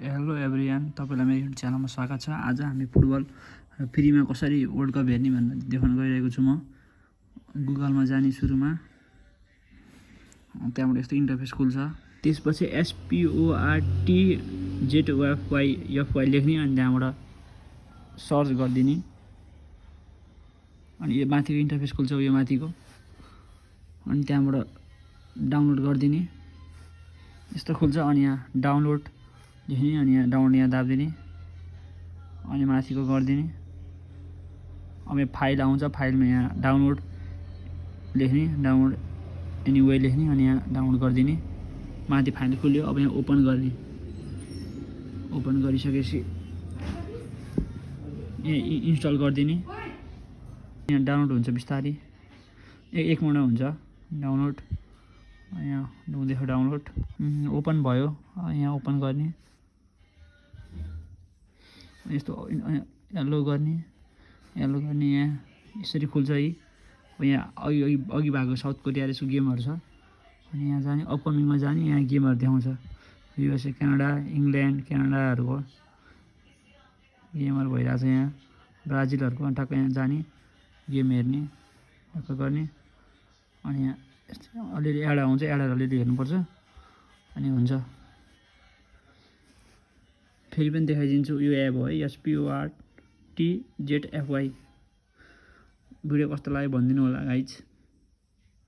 Hello everyone, तपाईँलाई मेरो YouTube च्यानलमा स्वागत छ। आज हामी फुटबल फ्रीमा कसरी वर्ल्ड कप हेर्ने भनेर देखाउन गइरहेको छु। म गुगलमा जाने सुरुमा त्यहाँबाट यस्तो इन्टरफेस खुल्छ। त्यसपछि SPORTZYFY लेख्ने अनि त्यहाँबाट सर्च गरिदिने अनि यो माथिको इन्टरफेस खुल्छ, यो माथिको, अनि त्यहाँबाट डाउनलोड गरिदिने। यस्तो खुल्छ अनि यहाँ डाउनलोड लेख्ने अनि यहाँ डाउनलोड यहाँ दाबिदिने अनि माथिको गरिदिने। अब यहाँ फाइल आउँछ, फाइलमा यहाँ डाउनलोड लेख्ने, डाउनलोड एनीवे लेख्ने अनि यहाँ डाउनलोड गरिदिने। माथि फाइल खुल्यो। अब यहाँ ओपन गर्ने। ओपन गरिसकेपछि यहाँ इन्स्टल गरिदिने। यहाँ डाउनलोड हुन्छ बिस्तारै, एक मिनटमा हुन्छ डाउनलोड। यहाँ हुँदैछ डाउनलोड, ओपन भयो। यहाँ ओपन गर्ने, यस्तो एलो गर्ने। यहाँ यसरी खुल्छ है। यहाँ अघि भएको साउथ कोरिया यसको गेमहरू छ। अनि यहाँ जाने, अपकमिङमा जाने, यहाँ गेमहरू देखाउँछ। युएसए, क्यानाडा, इङ्ल्यान्ड, क्यानाडाहरूको गेमहरू भइरहेछ। यहाँ ब्राजिलहरूको टक्क यहाँ जाने, गेम हेर्ने, टक्क गर्ने। अनि यहाँ यस्तो अलिअलि एड आउँछ, एडहरू अलिअलि हेर्नुपर्छ अनि हुन्छ। फेरि पनि देखाइदिन्छु। यो एप हो है, SPORTZFY। भिडियो कस्तो लाग्यो भनिदिनु होला गाइज।